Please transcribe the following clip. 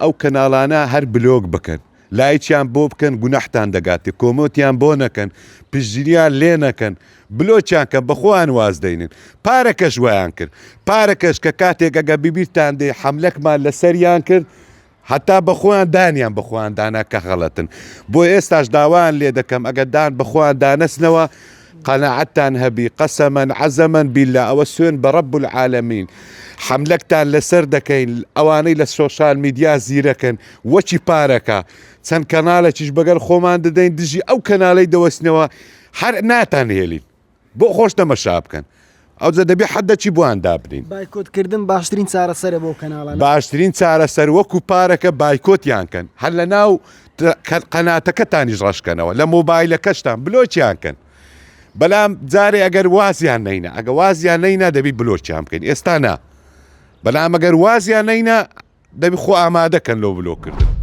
ئەو کەناڵانە هەر بلۆک بکەن لایکیان بۆ بکەن گوناحتان دەگاتێ کۆمۆتیان بۆ نەکەن پشتگیریان لێ نەکەن بلۆکیان کەن بەخۆیان واز دەینن پارەکەش وایان کرد پارەکەش کە کاتێک ئەگە بیبیرتان دێ حەملەکمان لەسەریان کرد هەتا بەخۆیان دانیان بەخۆیان دانا کە غەڵەتن بۆ ئێستاش داوایان لێ دەکەم ئەگەر دان بەخۆیان دانەچنەوە قەناعەتتان هەبی قەسەمەن عەزەمەن بیلا ئەوە سوێن بە ڕەب العالمین حەملەکتان لەسەر دەکەین ئەوانەی لە سۆشال میدیا زیرەکن وەکی پارەکە چەند کەنالێکیش بەگەل خۆمان دەدەین دژی ئەو کەنالەی دەوەستنەوە هەر ناتان هێلین بۆ خۆش تەمەشا بکەن ئەوجا دەبێ حەدەکی بۆیان دابنین. بایکۆت کردن باشترین چارەسەرە بۆ کەناڵانە. باشترین چارەسەر وەکو پارەکە بایکۆتیان کەن هەر لە ناو قەناتەکەتانیش ڕەشکەنەوە لە مۆبایلەکەشتان بلۆکیان کەن بەلام جارێ ئەگەر وازیان نەینا ئەگە وازیان نەینا دەبی بلۆکیان بکەین ئێستا نا بەلام ئەگەر وازیان نەینا دەبی خۆ ئامادەکەن لۆ بلۆک کردن.